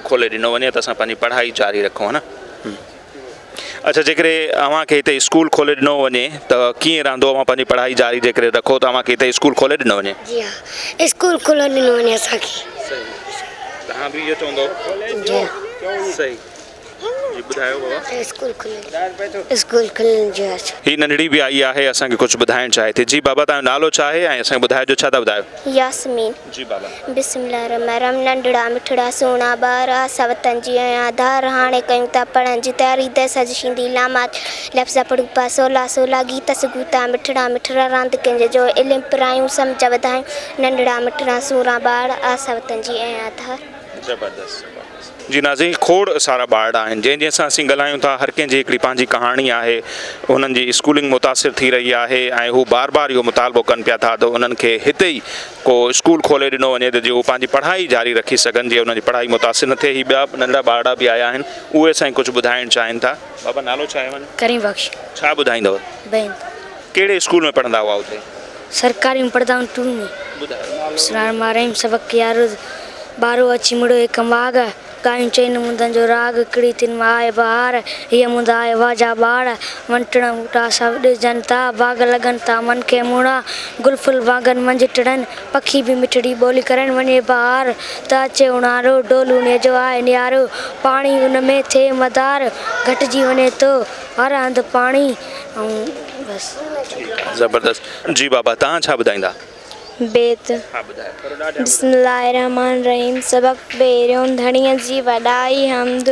کولي ڏنو وڃي ته اسان پنهنجي پڙهائي جاري رکون ها نه اڇا جيڪڏهن اوهان کي هتي اسڪول کولي ڏنو وڃي ته ڪيئن رهندو اوهان پنهنجي پڙهائي جاري جيڪڏهن رکو ته اوهان کي هتي اسڪول کولي ڏنو وڃي جي ها اسڪول کولي ڏنو وڃي اسان کي. صحيح توهان به اهو چوندو جي ها. صحيح جي ٻڌايو بابا. اسڪول کلڻ اسڪول کلڻ جي آس. هي ننڍڙي به آئي آهي اسان کي ڪجهه ٻڌائڻ چاهي ٿي جي بابا توهان جو نالو ڇا آهي ۽ اسان کي ٻڌائجو ڇا ٿا ٻڌايو. ياسمين. جي بابا. بسم الله الرحمٰن الرحيم ننڍڙا مٺڙا سهڻا ٻار آسا وطن جي آهيان ڌار هاڻي ڪيون ٿا پڙهڻ جي تياري ديس جي شيندي لامات لفظ پڙهون پيا سولا سولا گيت سگهون ٿا مٺڙا مٺڙا راند ڪنهن جو علم پرايون سمجهه وڌايون ننڍڙا مٺڙا سهڻا ٻار آسا وطن جي آهيان ڌار. زبردست زبردست. جي ناظرين کوڙ سارا ٻارڙا آهن جنهن جنهن سان اسين ڳالهايون ٿا هر ڪنهن جي هڪڙي پنهنجي ڪهاڻي آهي انهن جي اسڪولنگ متاثر ٿي رهي آهي ۽ هو بار بار اهو مطالبو ڪن پيا ٿا ته انهن کي هتي ئي ڪو اسڪول کولي ڏنو وڃي ته جيئن هو پنهنجي پڙهائي جاري رکي سگهن جيئن انهن جي پڙهائي متاثر نه ٿئي هي ٻيا به ننڍڙا ٻارڙا به آيا آهن اهي اسان کي ڪجهه ٻڌائڻ چاهين ٿا بابا نالو ڇا آهي اوهان جو؟ ڪريم بخش. ڇا ٻڌائيندؤ؟ بيند. ڪهڙي اسڪول ۾ پڙهندا هئا اتي؟ سرڪاري ۾ پڙهندا آهيون ٽو ۾. ٻڌايو. بسم الله الرحمٰن الرحيم سبق يارو ٻارو اچي مڙيو هڪ ماڳ، ڳايون چئن مندن جو راڳ، ڪڙي تن مان آئي بهار، هيء مند آئي واهه جا ٻاڙ، وڻ ٽڻ ٻوٽا سڀ ڏسجن ٿا، باغ لڳن ٿا من کي موڻا، گل ڦل باغن منجهه ٽڙن، پکي به مٺڙي ٻولي ڪرن، وڃي بهار ته اچي اونهارو، ڊول انهيء جو آهي نيارو، پاڻي ان ۾ ٿئي مدار، گهٽجي وڃي ٿو هر هنڌ پاڻي ۽ بس. ٺيڪ آ زبردست جي بابا توهان ڇا ٻڌائيندا. بيت، بسم الله الرحمٰن الرحيم سبق پهريون ڌڻيء جي وڏائي حمد،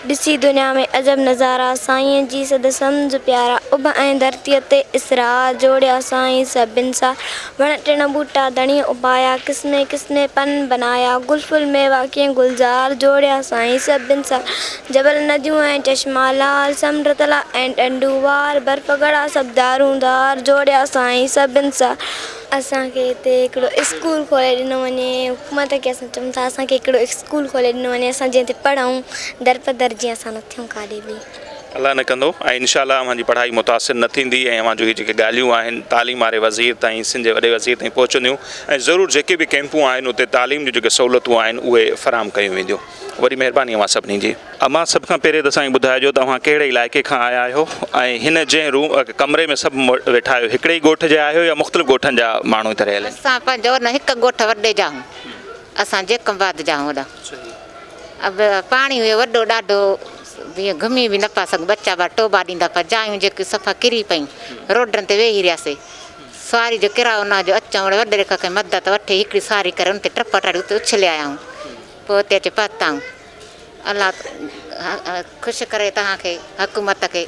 ڏسي دنيا ۾ عجب نظارا، سائينء جي سڌ سمجهه پيارا، اڀ ۽ ڌرتيء تي اسرار، جوڙيا سائين سڀ انسار، وڻ ٽڻ ٻوٽا ڌڻيء اڀايا، قسمين قسمين پن بنايا، گل ڦل ميوا ڪيئن گلزار، جوڙيا سائين سڀ انسار، جبل نديون ۽ چشما لال، سمنڊ تلاء ۽ ڍنڍون وار، برف گهڙا سڀ دارون ڌار، جوڙيا سائين سڀ انسار. اسان کي هتي هڪڙو اسڪول کولي ڏنو وڃي حڪومت کي اسان چئون ٿا اسان کي هڪڙو اسڪول کولي ڏنو وڃي اسان جيئن هتي پڙهون در بدر جيئن اسان نه ٿيون ڪاڏي به. الله نه ڪندو ۽ انشاء الله اوهان جي پڙهائي متاثر نه ٿيندي ۽ اوهان جون هي جيڪي ڳالهيون آهن تعليم واري وزير تائين سنڌ جي وڏي وزير تائين پهچنديون ۽ ضرور جيڪي به ڪئمپون آهن اتي تعليم جون جيڪي سهولتون آهن اهي فراهم ڪيون وينديون وڏي مهرباني اوهان سڀني جي. امان سڀ کان پهرين ته اسان کي ٻڌائجو ته اوهان ڪهڙي علائقي کان آيا آهيو ۽ هن جنهن روم ڪمري ۾ سڀ ويٺا آهيو هڪڙي ئي ڳوٺ جا آهيو يا مختلف ڳوٺن جا ماڻهو هتي رهيل آهن. اسان پنهنجو نه هڪ ڳوٺ وڏي جا هون اسان جيڪب آباد جا هون وڏا اب پاڻي هيو وڏو ڏاڍو جيئن گهمي به نه پيا سگهون ٻچا ٻار ٽوٻا ڏيندا پيا جايون جيڪي صفا ڪري پيون روڊن تي ويهي رهياسي سواري جو ڪرايو نه جو اچون وري وڏيري کان ڪنهن مدد وٺي هڪڙي سواري ڪري ان تي ٽپ ٽاڙي اتي اڇلي آيا آهيون پوء اتي اچي پهتا آهيون الله خوش ڪري توهان کي حڪومت کي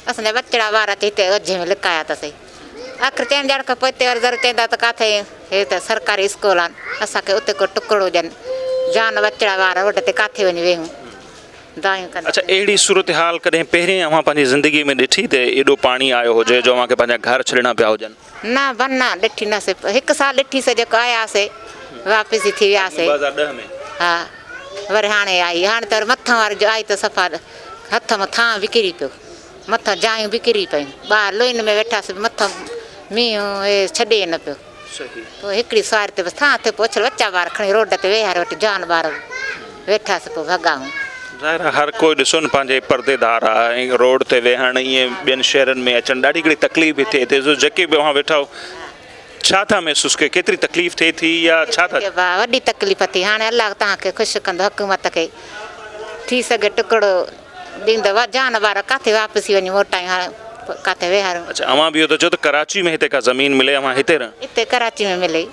اسان جا ٻچڙا ٻار اچي هتي اجهي ۾ لڪايا اٿس آخر چئن ڏينهن کان پوء اتي وري ضرور چوندا ته ڪاٿي هي ته سرڪاري اسڪول آهن اسان کي اتي ڪو ٽڪڙو ڏين جان ٻچڙا ٻار روڊ تي ڪاٿي وڃي ويهون دانهيون ڪندا. اڇا اهڙي صورتحال ڪڏهن پهرين اوهان پنهنجي زندگي ۾ ڏٺي ته ايڏو پاڻي آيو هجي جو اوهان کي پنهنجا گهر ڇڏڻا پيا هجن؟ نه بنا ڏٺي نه سي هڪ سال ڏٺي سي جيڪو آيا سي واپس ئي ٿي ويا سي 2010 ۾ ها وري هاڻي آئي هاڻي ته وري مٿان واري جو آئي ته صفا هٿ مان ٿانء به ڪري پيو مٿان جايون به ڪري پيون ٻاهر لوئين ۾ ويٺاسي مٿان مينهن هي ڇڏي نه پيو پوء هڪڙي سواري تي بس ٿانء ٿيو پوء اڇل ٻچا ٻار کڻي روڊ تي ويهاري وٽ جوان ٻار ويٺاسي پوء ڀڳا هون. ظاهر آهي هر ڪوئي ڏسو نه پنهنجي پرديدار آهي ۽ روڊ تي ويهڻ ائين ٻين شهرن ۾ اچڻ ڏاڍي هڪڙي تڪليف به ٿئي ٿي سو جيڪي به اوهان ويٺا آهيو ڇا ٿا محسوس ڪيو ڪيتري تڪليف ٿئي ٿي يا ڇا ٿا. وڏي تڪليف ٿي هاڻي الله توهان کي خوش ڪندو حڪومت کي ٿي سگهي ٽڪڙو ڏيندو جان ٻار ڪاٿي واپسي وڃي موٽايون هاڻي ڪاٿي ويهاريون. اڇا اوهان به اهو ٿا چئو ته ڪراچي ۾ هتي ڪا زمين ملي اوهان هتي رهن. هتي ڪراچي ۾ ملي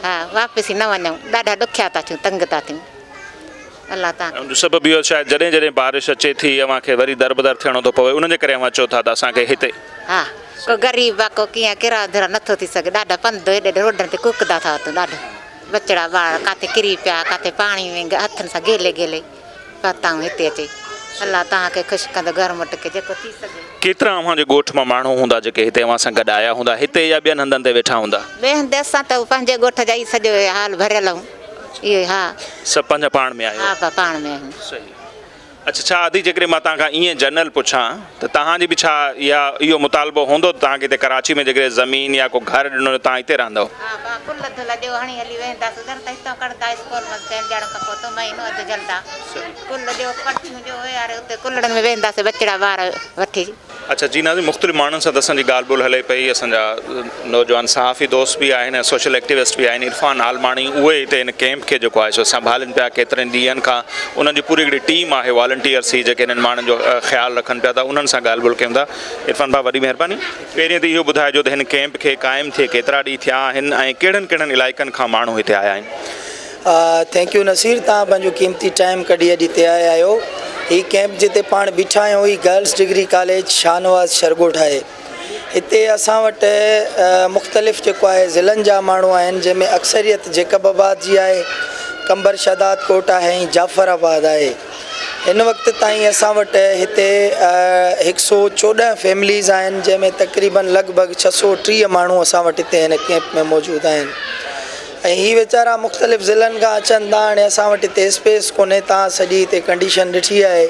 ها واپسي نه وڃون ڏاڍا ڏکيا ٿا ٿيون تنگ ٿا ٿيون الله توهان کي. ان جو سبب اهو شايد جڏهن جڏهن بارش اچي ٿي اوهان کي وري دربدر ٿيڻو ٿو پوي ان جي ڪري اوهان چئو ٿا ته اسان کي هتي. ها ڪو غريب آ ڪو ڪيئن ڪرايو ڌرا نٿو ٿي سگهي ڏاڍا پنڌ هيڏي هيڏي روڊن تي ڪوڪندا ٿا وتون ڏاڍو ٻچڙا ٻار ڪاٿي ڪري پيا ڪاٿي پاڻي ۾ هٿن سان گهلي گهلي. پهتا آهيون هتي اچي الله توهان کي خوش ڪندو گهر مٽ کي جيڪو ٿي سگهي. ڪيترا اوهان جي ڳوٺ مان ماڻهو هوندا جيڪي هتي اوهان سان گڏ آيا هوندا هتي يا ٻين هنڌن تي ويٺا هوندا؟ ٻئي هنڌ اسان ته پنهنجي ڳوٺ جا ئي سڄو حال ڀريل آهيون اهو ئي ها. سڀ پنهنجا پاڻ ۾ آهيو؟ ها ڀا پاڻ ۾ آهيون. صحيح. اڇا ڇا ادي جيڪڏهن مان توهان کان ائين جنرل پڇان ته توهان جي به ڇا اها اهو مطالبو هوندو ته توهان کي هتي ڪراچي ۾ جيڪڏهن زمين يا ڪو گهر ڏنو وڃي توهان هتي رهندؤ؟ ها با ڪل ڌل ڏيو هڻي هلي ويهنداسون در ته هتان ڪڍندا اسڪول مان چئن ڄڻن کان پوء تو مهينو اڌ جهلدا ڪل ڏيو پڙڇيون ڏيو ويهاري اتي ڪلڙن ۾ ويهنداسين ٻچڙا ٻار وٺي. اڇا جي ناظرين مختلف ماڻهن سان ته اسان جي ڳالهه ٻولهه هلي پئي اسان جا نوجوان صحافي دوست به آهن ۽ سوشل ايڪٽيوسٽ به آهن عرفان عالماڻي اهي هتي هن ڪيمپ کي جيڪو آهي سو سنڀالين پيا ڪيترن ڏينهن کان انهن جي پوري هڪڙي ٽيم آهي والنٽيئرس هي جيڪي هنن ماڻهن جو خيال رکن پيا ته انهن سان ڳالهه ٻولهه ڪيون ٿا عرفان ڀاء وڏي مهرباني پهرين ته اهو ٻڌائجو ته هن ڪيمپ کي قائم ٿئي ڪيترا ڏينهن ٿيا آهن ۽ ڪهڙن ڪهڙن علائقن کان ماڻهو هتي آيا آهن. Thank you Naseer توهان پنهنجو قيمتي ٽائيم ڪڍي اڄ هتي آيا آهيو هي ڪيمپ جتي پاڻ بيٺا آهيون هي گرلس ڊگري ڪاليج شاهنواز شرڳوٺ آهي هتي اسان وٽ مختلف جيڪو آهي ضلعن جا ماڻهو آهن جنهن ۾ اڪثريت جيڪب آباد جي آهي قمبر شهداد ڪوٽ آهي ۽ جعفر آباد آهي هن وقت تائين اسان وٽ هتي هڪ سو 14 فيمليز آهن جنهن ۾ تقريبن لڳ ڀڳ 630 ماڻهو اسان وٽ هتي هن ڪيمپ ۾ موجود آهن ۽ هي ويچارا مختلف ضلعن کان اچن ٿا هاڻي اسان وٽ هتي اسپيس ڪونهي تان سڄي هتي ڪنڊيشن ڏٺي آهي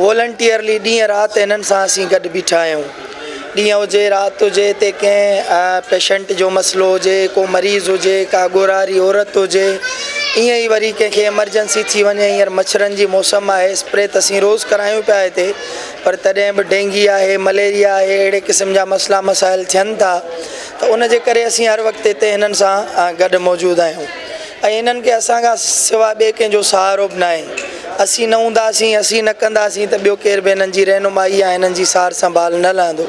والنٽيئرلي ڏينهن رات هنن سان اسين گڏ بيٺا آهيون ڏينهن هجي رات هجي هتي ڪنهن پيشنٽ جو مسئلو هجي ڪو مريض هجي ڪا ڳورهاري عورت هجي ائين ئي وري ڪنهن کي ايمرجنسي ٿي وڃي هينئر مڇرن جي موسم آهي اسپري ته اسين روز ڪرايون پيا هتي پر تڏهن به ڊينگي آهي مليريا آهي اهڙي قسم جا مسئلا مسائل ٿين ٿا ته ان جي ڪري اسين هر وقت هتي هنن سان گڏ موجود آهيون ۽ هنن کي اسان کان سوا ٻئي ڪنهن جو سهارو به ناهي اسين نه هونداسين اسين نه ڪنداسين ته ٻيو ڪير به هنن جي رهنمائي يا هنن جي سار سنڀال نه لهندو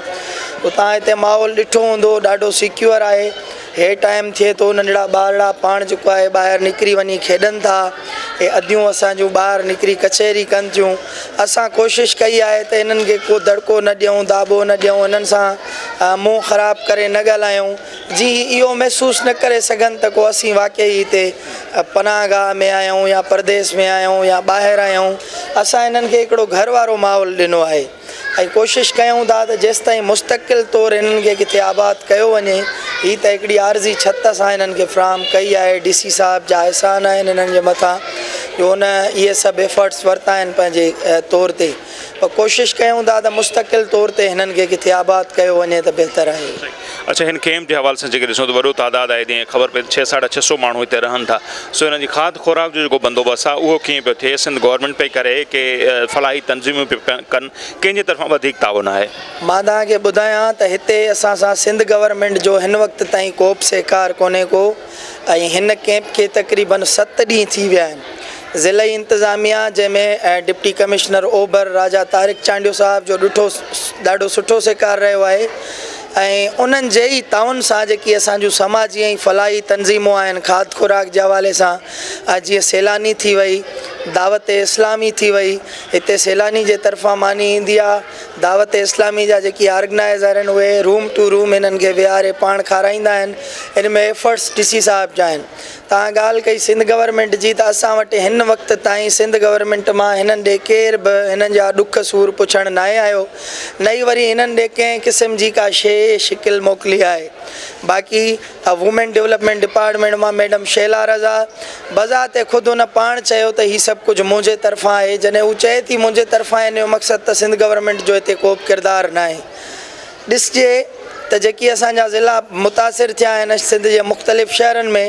اتان هتي ماحول ڏٺو هوندو ڏاڍو سيڪيور آهي هي ٽائيم ٿئي ٿو ننڍڙا ٻارڙا پاڻ جيڪو آهي ٻاهر نڪري وڃي کيڏن ٿا اهي اديون اسان جون ٻاهر نڪري ڪچهري ڪن ٿيون اسان ڪوشش ڪئي آهي ته انهن کي ڪو دڙڪو نه ڏيون داٻو نه ڏيون انهن سان منهن خراب ڪري نه ڳالهايون جي هي اهو محسوس نه ڪري سگهن ته ڪو اسين واقعي هتي پناهه گاهه ۾ آهيون يا پرديس ۾ آهيون يا ٻاهر آهيون اسان انهن کي هڪڙو گهر وارو ماحول ڏنو آهي ۽ ڪوشش ڪيون ٿا ته جيستائين مستقل طور انهن کي ڪٿي آباد ڪيو وڃي هي ته هڪڙي عارضي ڇت اسان انهن کي فراهم ڪئي آهي ڊي سي صاحب جا احسان آهن انهن جي مٿان جو ان اهي سڀ ايفرٽس ورتا آهن پنهنجي طور تي پر ڪوشش ڪيون ٿا ته مستقل طور تي هنن کي ڪٿي آباد ڪيو وڃي ته بهتر آهي. اڇا هن ڪيمپ جي حوالي سان جيڪي ڏسون ته وڏو تعداد آهي جيئن خبر پئي ته ڇهه ساڍا ڇهه سو ماڻهو هتي رهن ٿا سو هنن جي کاڌ خوراڪ جو جيڪو بندوبست آهي اهو ڪيئن پيو ٿئي سنڌ گورنمينٽ پئي ڪري ڪي فلاحي تنظيمون پيون ڪن ڪنهن جي طرفان وڌيڪ تعاون آهي. مان توهان کي ٻڌايان ته هتي اسان سان سنڌ گورنمينٽ جو هن وقت تائين ڪوبه سهڪار ڪونهي ڪو ۽ هن ڪيمپ کي تقريبن ست ڏينهن ٿي ويا آهن ضلعي انتظاميا جنهن ۾ ڊپٽي ڪمشنر اوڀر راجا طارق چانڊيو صاحب جو ڏٺو ڏاڍو سٺو سهڪار رهيو آهي ۽ انهن جي ئي تعاون سان جيڪي اسان جون سماجي ۽ فلاحي تنظيمون آهن کاڌ خوراڪ جي حوالي سان جيئن سيلاني ٿي وئي دعوت اسلامي ٿي وئي هتي سيلاني جي طرفان ماني ايندي آهي دعوت اسلامي جا جيڪي آرگنائزر آهن اهي روم ٽو روم هنن کي ويهاري پاڻ کارائيندا آهن ان ۾ ايفرٽس ڊي سي صاحب جا آهن توهان ڳالهه ڪئي سنڌ گورنمينٽ جي ته اسان وٽ هن وقت تائين سنڌ گورنمينٽ مان هنن ڏي ڪير به هنن جا ڏک سور پڇڻ ناهي آيو نه ئي وري هنن ڏي ڪنهن قسم جي ڪا شيء شڪل موڪلي آهي باقي وومين ڊولپمينٽ ڊپارٽمينٽ مان ميڊم شيلا رضا بذات خود هن پاڻ چيو ته هي سڀ ڪجهه منهنجي طرفان آهي جڏهن هو چئي ٿي منهنجي طرفان آهي ان جو مقصد ته سنڌ گورنمينٽ جو هتي ڪو به ڪردار ناهي ڏسجي ته جيڪي اسان جا ضلعا متاثر ٿيا آهن سنڌ جي مختلف شهرن ۾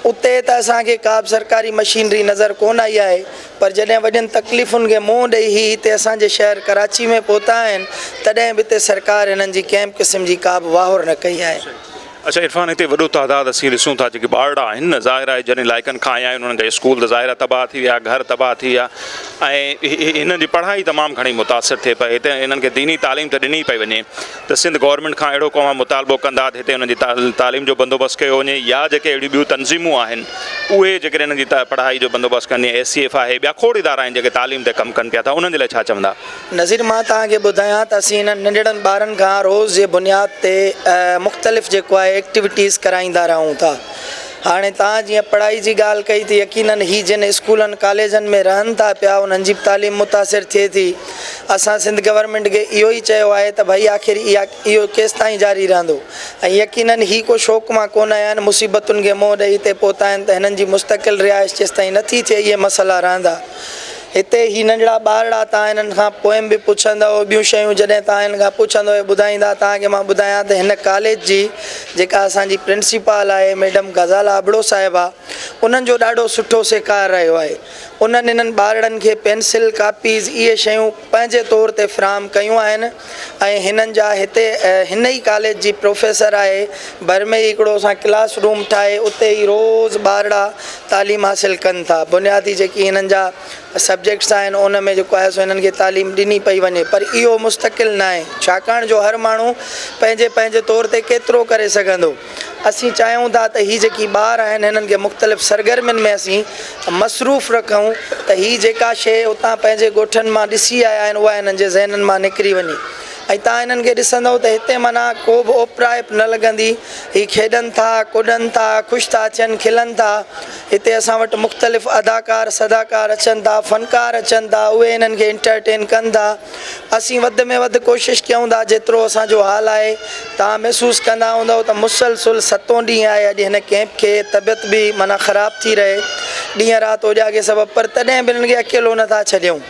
اتي ته اسان کي ڪا به سرڪاري مشينري نظر ڪونه آئي آهي پر جڏهن وڏين تڪليفن کي منهن ڏئي هي هتي اسان جي شهر ڪراچي ۾ پهتا آهن تڏهن به هتي سرڪار هنن جي ڪنهن به قسم جي ڪا به واهر نه ڪئي آهي. اڇا عرفان هتي وڏو تعداد اسين ڏسون ٿا جيڪي ٻارڙا آهن نه ظاهر آهي جن علائقن کان آيا آهن انهن جا اسڪول ته ظاهر آهي تباهه ٿي ويا گهر تباهه ٿي ويا ۽ هنن جي پڙهائي تمام گهڻي متاثر ٿئي پئي هتي هنن کي ديني تعليم ته ڏني پئي وڃي ته سنڌ گورنمينٽ کان اهڙو ڪو اوهان مطالبو ڪندا ته هتي انهن جي تعليم جو بندوبست ڪيو وڃي يا جيڪي اهڙيون ٻيون تنظيمون آهن اهي جيڪڏهن هنن جي پڙهائي جو بندوبست ڪن جيئن اي سي ايف آهي ٻيا کوڙ ادارا آهن جيڪي تعليم تي ڪم ڪن پيا ٿا انهن جي لاء ڇا چوندا؟ نذير مان توهان کي ٻڌايان ته اسين انهن ننڍڙن ٻارن کان روز جي بنياد تي مختلف جيڪو آهي ايڪٽيوٽيز ڪرائيندا رهون ٿا هاڻي توهان جيئن پڙهائي جي ڳالهه ڪئي ته يقينن هي جن اسڪولن ڪاليجن ۾ رهن ٿا پيا انهن جي به تعليم متاثر ٿئي ٿي اسان سنڌ گورنمينٽ کي اهو ئي چيو آهي ته ڀئي آخر اها اهو ڪيستائين جاري رهندو ۽ يقينن هي ڪو شوق مان ڪونه آيا آهن مصيبتن کي منهن ڏئي هتي پهتا آهن ته هنن جي مستقل رهائش جيستائين نٿي ٿئي اهي مسئلا رهندا. هتي هي ننڍڙا ٻارڙا توهان هنن کان پوئم به پڇندؤ ٻيون شيون جڏهن توهان هنن کان پڇندؤ اهي ٻڌائيندا توهان کي مان ٻڌايان ته هن ڪاليج جي جيڪا اسان جي پرنسپال آهي ميڊم غزاله ابڙو صاحبه انهن جو ڏاڍو سٺو سهڪار رهيو آهي انهن انهن ٻارڙن کي پينسل ڪاپيز اهي شيون پنهنجي طور تي فراهم ڪيون آهن ۽ هنن جا هتي هن ئي ڪاليج جي پروفيسر آهي ڀر ۾ ئي هڪڙو اسان ڪلاس روم ٺاهي اتي ئي روز ٻارڙا تعليم حاصل ڪن ٿا بنيادي جيڪي هنن جا سبجيڪٽس آهن ان ۾ جيڪو آهي سو هنن کي تعليم ڏني پئي وڃي پر اهو مستقل ناهي ڇاڪاڻ جو هر ماڻهو پنهنجي پنهنجي طور تي ڪيترو ڪري سگهندو اسين چاهيون ٿا ته هي جيڪي ٻار آهن هنن کي مختلف سرگرمين ۾ اسين مصروف رکون ته هي جيڪا شيء اتان پنهنجي ڳوٺن مان ڏسي آيا آهن اها هنن جي ذهنن مان نڪري وڃي ۽ توهان هنن کي ڏسندؤ ته هتي معنيٰ ڪو به اوپرائپ نه لڳندي هي کيڏن ٿا ڪڏن ٿا خوش ٿا ٿين کلن ٿا هتي اسان وٽ مختلف اداڪار صداڪار اچن ٿا فنڪار اچن ٿا اهي هنن کي انٽرٽين ڪن ٿا اسين وڌ ۾ وڌ ڪوشش ڪيون ٿا جيترو اسان جو حال آهي توهان محسوس ڪندا هوندؤ ته مسلسل ستون ڏينهن آهي اڄ هن ڪئمپ کي طبيعت به معنيٰ خراب ٿي رهي ڏينهن رات اوجاڳي سبب پر تڏهن به انهن کي اڪيلو نٿا ڇڏيون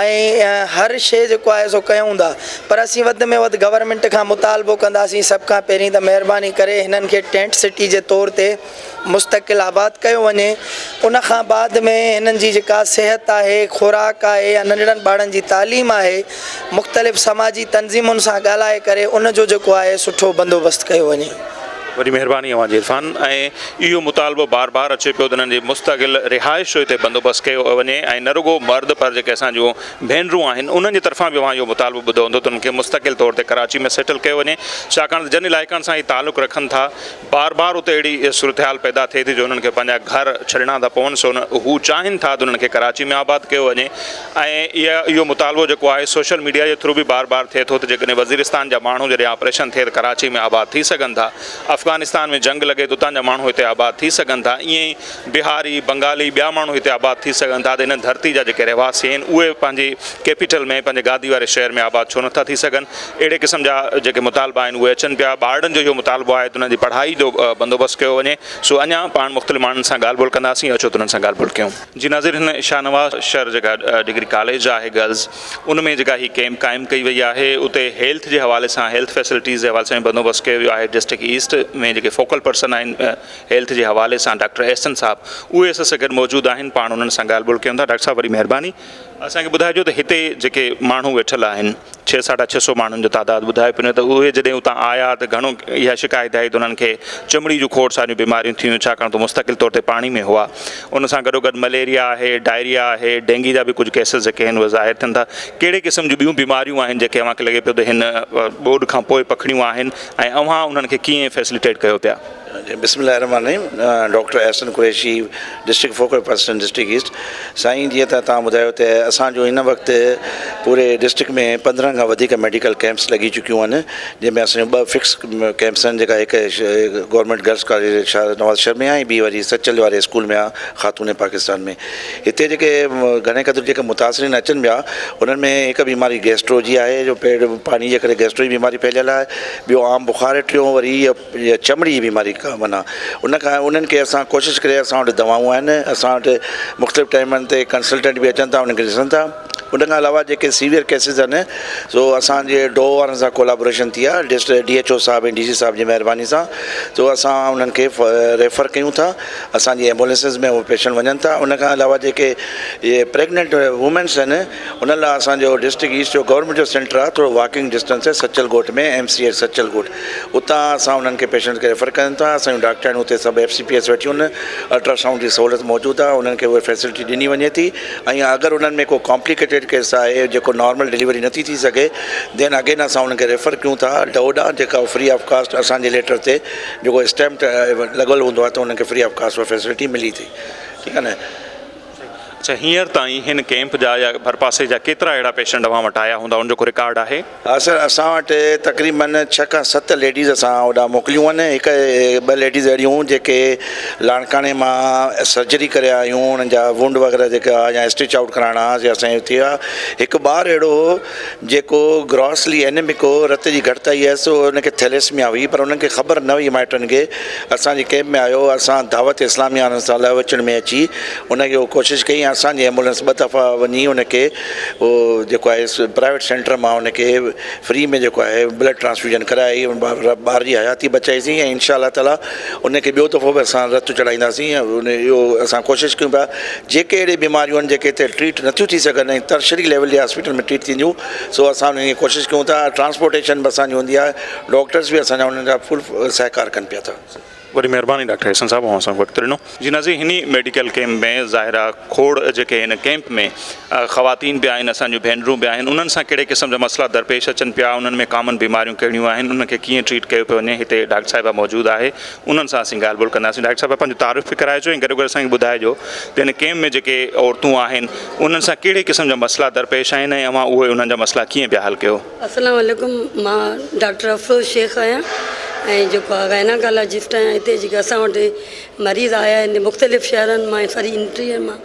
۽ هر شيء جيڪو آهي سو ڪيون ٿا پر اسين وڌ ۾ وڌ گورنمينٽ کان مطالبو ڪنداسين سڀ کان پهرين ته مهرباني ڪري هنن کي ٽينٽ سٽي جي طور تي مستقل آباد ڪيو وڃي ان کان بعد ۾ هنن جي جيڪا صحت آهي خوراڪ آهي يا ننڍڙن ٻارڙن جي تعليم آهي مختلف سماجي تنظيمن سان ڳالهائي ڪري ان جو جيڪو آهي سٺو بندوبست ڪيو وڃي. وڏي مهرباني اوهان جي عرفان ۽ اهو مطالبو بار بار اچي پيو ته انهن جي مستقل رهائش جو هتي بندوبست ڪيو وڃي ۽ نه رڳو مرد پر جيڪي اسان جون ڀينرون آهن انهن جي طرفان به اوهان اهو مطالبو ٻڌو هوندو ته انهن کي مستقل طور تي ڪراچي ۾ سيٽل ڪيو وڃي ڇاڪاڻ ته جن علائقن سان هي تعلق رکن ٿا بار بار اتي اهڙي صورتحال پيدا ٿئي ٿي جو انهن کي پنهنجا گهر ڇڏڻا ٿا پون سو هو چاهين ٿا ته انهن کي ڪراچي ۾ آباد ڪيو وڃي ۽ اهو مطالبو جيڪو آهي سوشل ميڊيا جي ٿرو به بار بار ٿئي ٿو ته جيڪڏهن وزيرستان جا ماڻهو جڏهن آپريشن ٿئي ته ڪراچي ۾ آباد ٿي سگهن ٿا افغانستان ۾ جنگ لڳي ته اتان جا ماڻهو هتي آباد ٿي سگهن ٿا ائين ئي بهاري بنگالي ٻيا ماڻهو هتي آباد ٿي سگهن ٿا ته هن ڌرتي جا جيڪي رهواسي آهن اهي پنهنجي ڪيپيٽل ۾ پنهنجي گادي واري شهر ۾ آباد ڇو نٿا ٿي سگهن اهڙي قسم جا جيڪي مطالبا آهن اهي اچن پيا ٻارڙن جو اهو مطالبو آهي ته انهن جي پڙهائي جو بندوبست ڪيو وڃي سو اڃا پاڻ مختلف ماڻهن سان ڳالهه ٻولهه ڪنداسين اچو ته انهن سان ڳالهه ٻولهه ڪيون. جي ناظرين هن شاهنواز شھر جيڪا ڊگري ڪاليج آهي گرلز ان ۾ جيڪا هي ڪيمپ قائم ڪئي وئي آهي اتي هيلٿ جي حوالي سان هيلٿ فيسلٽيز جي حوالي سان بندوبست ڪيو ويو آهي ڊسٽرڪٽ ايسٽ ۾ جيڪي فوڪل پرسن آهن هيلٿ جي حوالي سان ڊاڪٽر احسن صاحب اهي اسان سان گڏ موجود آهن پاڻ انهن سان ڳالهه ٻولهه ڪيون ٿا ڊاڪٽر صاحب وڏي مهرباني اسان کي ٻڌائجو ته هتي جيڪي ماڻهو ويٺل آهن ڇهه ساڍا ڇهه سو ماڻهن جو تعداد ٻڌايو پيو وڃي ته اهي جڏهن اتان آيا ته گهڻو اها شڪايت آئي ته انهن کي چمڙي جون کوڙ ساريون بيماريون ٿيون ڇاڪاڻ ته مستقل طور تي پاڻي ۾ هئا ان سان گڏو گڏ مليريا آهي ڊائريا آهي ڊينگي جا به ڪجهه ڪيسز جيڪي آهن اهي ظاهر ٿين ٿا ڪهڙي قسم جون ٻيون بيماريون آهن جيڪي اوهان کي لڳي پيو ته هن ٻوڏ کان پوء پکڙيون آهن ۽ اوهان انهن کي ڪيئن فيسليٽيٽ ڪيو پيا. بسم الله الرحمٰن الرحيم doctor Ahsan Qureshi district focal person district east سائين جيئن ته توهان ٻڌايو ته اسان جو هن وقت پوري ڊسٽرڪٽ ۾ 15 کان وڌيڪ ميڊيڪل ڪيمپس لڳي چڪيون آهن جنهن ۾ اسان جون ٻه فڪس ڪيمپس آهن جيڪا هڪ government girls college Shah Nawaz شهر ۾ آهي ۽ ٻي وري سچل واري اسڪول ۾ آهي خاتون پاڪستان ۾ هتي جيڪي گهڻي قدر جيڪي متاثرين اچن پيا انهن ۾ هڪ بيماري گيسٽرو جي آهي جو پيٽ پاڻي جي ڪري گيسٽرو جي بيماري ڦهليل آهي ٻيو عام بخار ٽيون وري يا چمڙي جي بيماري ڪا معنيٰ ان کان انهن کي اسان ڪوشش ڪري اسان وٽ دوائون آهن اسان وٽ مختلف ٽائمن تي ڪنسلٽنٽ به اچن ٿا انهن کي ڏسن ٿا ان کان علاوه جيڪي سيويئر ڪيسز آهن سو اسان جي ڊو وارن سان ڪولابوريشن ٿي آهي ڊسٽرڪٽ ڊي ايڇ او صاحب ۽ ڊي سي صاحب جي مهرباني سان سو اسان انهن کي ريفر ڪيون ٿا اسان جي ايمبولينسز ۾ اهي پيشنٽ وڃن ٿا ان کان علاوه جيڪي اهي پريگننٽ وومينس آهن انهن لاء اسان جو ڊسٽرڪٽ ايسٽ جو گورنمينٽ جو سينٽر آهي ٿورو واڪنگ ڊسٽنس آهي سچل ڳوٺ ۾ ايم سي ايڇ سچل ڳوٺ اتان اسان انهن کي پيشنٽس کي ريفر ڪريون ٿا اسان جون ڊاڪٽرياڻيون اتي سڀ ايف سي پي ايس ويٺيون آهن الٽرا سائونڊ جي سهولت موجود آهي انهن کي اهي فيسلٽي ڏني وڃي ٿي ۽ اگر انهن ۾ ڪو ڪامپليڪيٽيڊ ڪيس آهي جيڪو نارمل ڊليوري نٿي ٿي سگهي دين اگين اسان انهن کي ريفر ڪيون ٿا ڊو ڏانهن جيڪا فري آف ڪاسٽ اسان جي ليٽر تي جيڪو اسٽيمپ لڳل هوندو آهي ته انهن کي فري آف ڪاسٽ اها فيسلٽي ملي ٿي ٺيڪ آهي نه. اڇا هينئر تائين هن ڪيمپ جا يا ڀرپاسي جا ڪيترا اهڙا پيشنٽ اوهان وٽ آيا هوندا ان جو ڪو رڪارڊ آهي؟ ها سر اسان وٽ تقريبن ڇهه کان ست ليڊيز اسان هوڏانهن موڪليون آهن هڪ ٻه ليڊيز اهڙيون هيون جيڪي لاڙڪاڻي مان سرجري ڪري آيون انهن جا وونڊ وغيره جيڪا يا اسٽچ آئوٽ ڪرائڻا هئا سي اسان جي ٿي ويا هڪ ٻار اهڙو هو جيڪو گراسلي اينيمڪ هو رت جي گهٽتائي هيس ان کي ٿيليسميا هئي پر انهن کي خبر نه هئي مائٽن کي اسان جي ڪيمپ ۾ آيو اسان دعوت اسلاميه وارن سان لهه وچڙ ۾ اچي ان کي ڪوشش ڪئي ۽ اسان جي ايمبولينس ٻه دفعا وڃي ان کي اهو جيڪو آهي پرائيويٽ سينٽر مان ان کي فري ۾ جيڪو آهي بلڊ ٽرانسفيوزن ڪرائي ٻار جي حياتي بچائيسين ۽ انشاء الله تعالي ان کي ٻيو دفعو به اسان رت چڙهائينداسين ۽ ان اهو اسان ڪوشش ڪيون پيا جيڪي اهڙي بيماريون آهن جيڪي هتي ٽريٽ نٿيون ٿي سگهن ۽ ٽرشري ليول جي هاسپيٽل ۾ ٽريٽ ٿينديون سو اسان انهن جي ڪوشش ڪيون ٿا ٽرانسپورٽيشن به اسان جي هوندي آهي ڊاڪٽرس به اسان جا انهن جا فل سهڪار ڪن پيا ٿا. وڏي مهرباني ڊاڪٽر احسن صاحب اوهان اسان کي وقت ڏنو. جي ناظرين هن ميڊيڪل ڪيمپ ۾ ظاهر آ کوڙ جيڪي هن ڪيمپ ۾ خواتين به آهن اسان جون ڀينرون به آهن انهن سان ڪهڙي قسم جا مسئلا درپيش اچن پيا انهن ۾ ڪامن بيماريون ڪهڙيون آهن انهن کي ڪيئن ٽريٽ ڪيو پيو وڃي هتي ڊاڪٽر صاحبه موجود آهي انهن سان اسين ڳالهه ٻولهه ڪنداسين ڊاڪٽر صاحبه پنهنجو تعارف به ڪرائجو ۽ گڏوگڏ اسان کي ٻڌائجو ته هن ڪيمپ ۾ جيڪي عورتون آهن انهن سان ڪهڙي قسم جا مسئلا درپيش آهن ۽ اوهان اهي انهن جا مسئلا ڪيئن پيا حل ڪيو. السلام عليڪم مان ڊاڪٽر افروز شيخ آهيان ۽ جيڪو آ گائناڪالاجسٽ آهيان هتي جيڪي اسان وٽ مريض آيا آهن مختلف شهرن مان ۽ ساري انٽريئر مان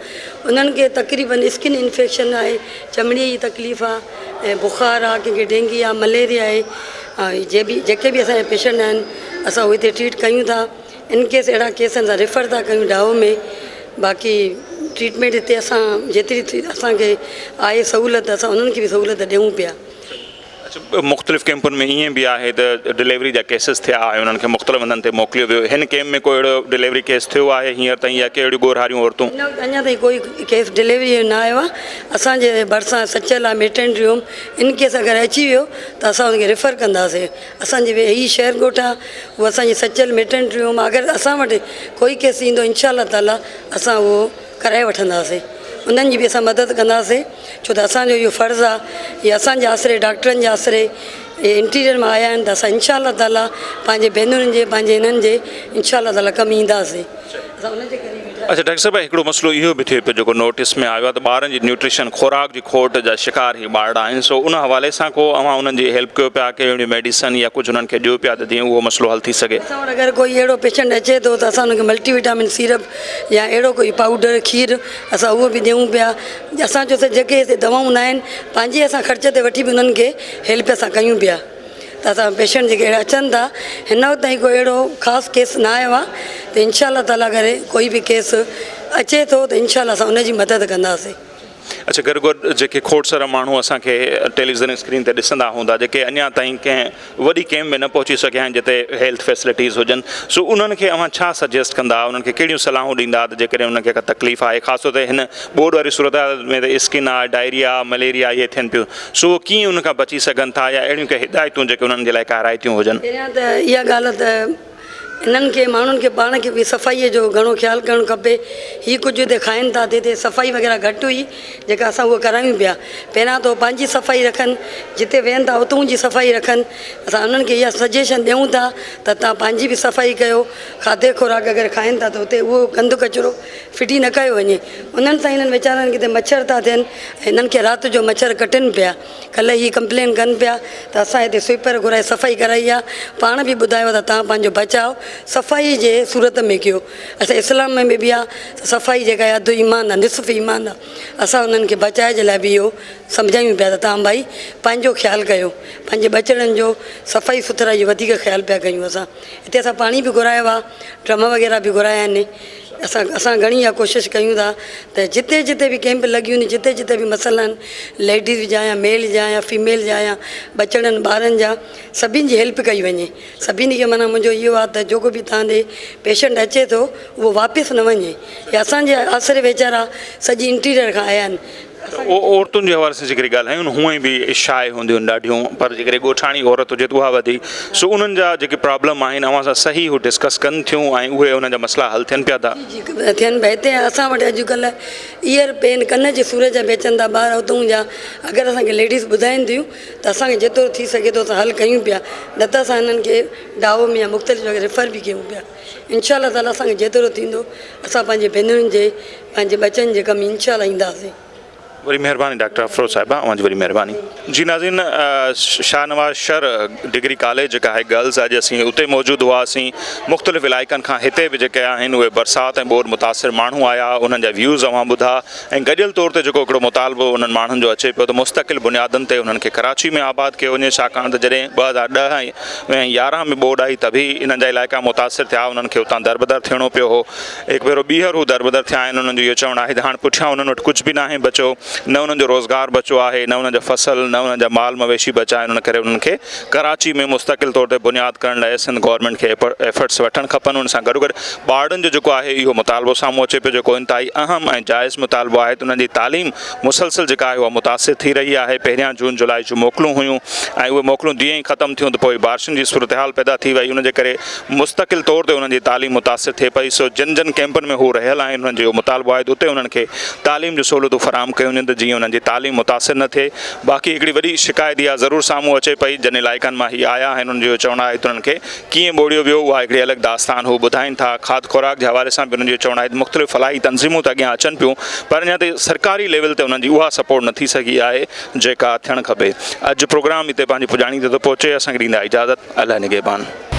انهن کي تقريبن اسڪن انفيڪشن آهي چمڙي جي تڪليف آهي ۽ بخار آهي ڪنهن کي ڊينگي آهي مليريا آهي ۽ جي به جيڪي به اسان جا پيشنٽ آهن اسان اهي هتي ٽريٽ ڪيون ٿا ان ڪيس اهڙا ڪيس اسان ريفر ٿا ڪيون ڊائو ۾ باقي ٽريٽمينٽ هتي اسان جيتري ٿي اسان کي آهي سهولت اسان انهن کي به سهولت ڏيون پيا. اڇا مختلف ڪيمپن ۾ ائين به آهي ته ڊليوري جا ڪيسز ٿيا ۽ انهن کي مختلف هنڌن تي موڪليو ويو هن ڪيمپ ۾ ڪو اهڙو ڊليوري ڪيس ٿيو آهي هينئر تائين يا ڪي اهڙيون ڳورهاريون عورتون. هن وقت اڃا تائين ڪوئي ڪيس ڊليوري جو نه آيو آهي اسان جي ڀرسان سچل آهي ميٽرنٽي هوم ان ڪيس اگر اچي ويو ته اسان ان کي ريفر ڪنداسين اسان جي هي شهر ڳوٺ آهي اهو اسان جي سچل ميٽرنٽي هوم آهي اگر اسان وٽ ڪوئي ڪيس ايندو انشاء الله تعالي اسان اهو ڪرائي وٺنداسين انهن جي به اسان مدد ڪنداسين ڇو ته اسانجو اهو فرض آهي اهي اسانجي آسري ڊاڪٽرن جي آسري اهي انٽيريئر مان آيا آهن ته اسان انشاء الله تعالي پنهنجي ڀينرن جي پنهنجي هنن جي انشاء الله تعالي ڪم اينداسين اسان ان جي ڪري ئي ويٺا اڇا ڊاڪٽر صاحب هڪڙو مسئلو اهو به ٿئي پيو جيڪو نوٽيس ۾ آيو آهي ته ٻارن جي نيوٽريشن خوراڪ جي کوٽ جا شڪار هي ٻارڙا آهن سو ان حوالي سان ڪو اوهان انهن جي هيلپ ڪيو پيا ڪي اهڙيون ميڊيسن يا ڪجهه انهن کي ڏيو پيا ته جيئن اهو مسئلو حل ٿي سگهي. اسان وٽ اگر ڪوئي اهڙو پيشنٽ اچي ٿو ته اسان ان کي ملٽي وٽامن سيرپ يا اهڙو ڪوئي پائوڊر کير اسان اهو به ڏيون پيا اسان چيو سي جيڪي هتي دوائون نه آهن پنهنجي اسان خرچ تي وٺي به انهن کي هيلپ اسان ڪيون پيا ته اسان پيشنٽ جيڪي اهڙا اچن ٿا هن وقت تائين ڪوئي اهڙو خاص ڪيس نه آيو آهي ته انشاء الله تعالي اگر ڪوئي به ڪيس اچي ٿو ته انشاء الله اسان ان جي مدد ڪنداسين. اڇا گڏ گڏ جيڪي کوڙ سارا ماڻهو اسان کي ٽيليويزن اسڪرين تي ڏسندا هوندا جيڪي اڃا تائين ڪنهن وڏي ڪيمپ ۾ نه پهچي سگهيا آهن جتي هيلٿ فيسلٽيز هجن سو انهن کي اوهان ڇا سجيسٽ ڪندا انهن کي ڪهڙيون صلاحون ڏيندا ته جيڪڏهن انهن کي ڪا تڪليف آهي خاص طور تي هن ٻوڏ واري صورتحال ۾ ته اسڪن آهي ڊائريا مليريا اهي ٿين پيون سو اهي ڪيئن ان کان بچي سگهن ٿا يا اهڙيون ڪي هدايتون جيڪي انهن جي لاء ڪارائتيون هجن. پهريان ته اها ڳالهه ته انهن کي ماڻهن کي پاڻ کي به صفائيء جو گهڻو خيال ڪرڻ کپي. هي ڪجهه هتي کائن ٿا ته هتي صفائي وغيره گهٽ هئي جيڪا اسان اها ڪرايون پيا. پهريان ته هو پنهنجي صفائي رکن جتي ويهن ٿا اتون جي صفائي رکن. اسان انهن کي اها سجيشن ڏيون ٿا ته توهان پنهنجي به صفائي ڪيو. کاڌي خوراڪ اگر کائن ٿا ته اتي اهو گند ڪچرو ڦٽي نه ڪيو وڃي. انهن سان هنن ويچارن کي هتي مڇر ٿا ٿين ۽ هنن کي رات جو مڇر ڪٽن پيا. ڪلهه هي ڪمپلين ڪن پيا ته اسان هتي سوئيپر گهرائي صفائي ڪرائي آ پاڻ به ٻڌايو ته توهان پنهنجو بچاء صفائي جي صورت ۾ ڪيو اسان اسلام ۾ به آ ته صفائي جيڪا آهي اڌ ايمان آ نصف ايمان آ اسان انهن کي بچاء جي لاء به اهو سمجهايون پيا ته توهان ڀائي پنهنجو خيال ڪيو پنهنجي ٻچڙن جو صفائي سٿرائي جو وڌيڪ خيال پيا ڪيون اسان هتي اسان پاڻي به گهرايو آ ڊرم وغيره به گهرايا آهن اسان اسان گهڻي اها ڪوشش ڪيون ٿا ته جتي جتي به ڪيمپ لڳيون آهن جتي جتي به مسئلا آهن ليڊيز جا يا ميل جا يا فيميل جا يا ٻچڙن ٻارن جا سڀني جي هيلپ ڪئي وڃي سڀني کي معنيٰ منهنجو اهو آهي ته جيڪو به توهان ڏي پيشنٽ اچي ٿو اهو واپس نه وڃي هي اسان جي آسري ويچارا سڄي انٽيريئر کان آيا آهن عورتن جي حوالي سان جيڪڏهن ڳالهايون هونئن به شاء هونديون آهن ڏاڍيون پر جيڪڏهن ڳوٺاڻي عورت هجي ته اها وڌيڪ سو انهن جا جيڪي پرابلم آهن اوهان سان صحيح هو ڊسڪس ڪن ٿيون ۽ اهي انهن جا مسئلا حل ٿين پيا ٿا. جي جي ٿين پيا هتي اسان وٽ اڄڪلهه ايئر پين ڪن جي سور جا به اچن ٿا ٻار اتون جا اگر اسان کي ليڊيز ٻڌائين ٿيون ته اسان کي جيترو ٿي سگهي ٿو اسان حل ڪيون پيا نه ته اسان هنن کي ڊائو ۾ يا مختلف جڳهه ريفر به ڪيون پيا انشاء الله تعالي اسان کي جيترو ٿيندو اسان پنهنجي ڀينرن جي پنهنجي ٻچن جي ڪم انشاء الله اينداسين. وڏي مهرباني ڊاڪٽر افروز صاحبه اوهان جي وڏي مهرباني. جي ناظرين شاهنواز شھر ڊگري ڪاليج جيڪا آهي گرلز اڄ اسين اتي موجود هئاسين مختلف علائقن کان هتي به جيڪي آهن اهي برسات ۽ ٻوڏ متاثر ماڻهو آيا انهن جا ويوز اوهان ٻڌا ۽ گڏيل طور تي جيڪو هڪڙو مطالبو انهن ماڻهن جو اچي پيو ته مستقل بنيادن تي انهن کي ڪراچي ۾ آباد ڪيو وڃي ڇاڪاڻ ته جڏهن 2010 ۽ 11 ۾ ٻوڏ آئي ته به انهن جا علائقا متاثر ٿيا انهن کي اتان دربدر ٿيڻو پيو هو هڪ ڀيرو ٻيهر هو دربدر ٿيا آهن، انهن جو اهو چوڻ آهي ته هاڻ پٺيان انهن وٽ ڪجهه به ناهي بچيو، نه انهن جو روزگار بچيو آهي، نه انهن جا فصل، نه انهن جا مال مويشي بچيا آهن، ان ڪري انهن کي ڪراچي ۾ مستقل طور تي بنياد ڪرڻ لاء سنڌ گورنمينٽ کي ايفرٽس وٺڻ کپن، ان سان گڏوگڏ ٻارڙن جو جيڪو آهي اهو مطالبو سامهون اچي پيو جيڪو انتهائي اهم ۽ جائز مطالبو آهي ته انهن جي تعليم مسلسل جيڪا آهي اها متاثر ٿي رهي آهي، پهريان جون جولاء جون موڪلون هيون ۽ اهي موڪلون جيئن ئي ختم ٿيون ته پوء بارشن جي صورتحال پيدا ٿي وئي ان جي ڪري مستقل طور تي انهن جي تعليم متاثر ٿئي پئي سو جن جن ڪئمپن ۾ هو رهيل آهن انهن جو اهو مطالبو آهي ته اتي انهن کي تعليم جون سهولتون فراهم ڪيون وڃن ته جيئن انهن جي تعليم متاثر نه ٿئي باقي هڪڙي وڏي شڪايت اها ضرور سامهون اچي پئي جن علائقن مان هي آيا آهن انهن جو اهو چوڻ آهي ته انهن کي ڪيئن ٻوڙيو ويو اها هڪڙي الڳ داستان هو ٻڌائين ٿا کاڌ خوراڪ جي حوالي سان به انهن جو اهو چوڻ آهي ته مختلف فلاحي تنظيمون ته اڳيان اچن پيون پر اڃا تائين سرڪاري ليول تي انهن جي اها سپورٽ نه ٿي سگهي آهي جيڪا ٿيڻ کپي اڄ پروگرام هتي پنهنجي پڄاڻي تي ٿو پهچي اسان کي ڏيندا اجازت الله نگهبان.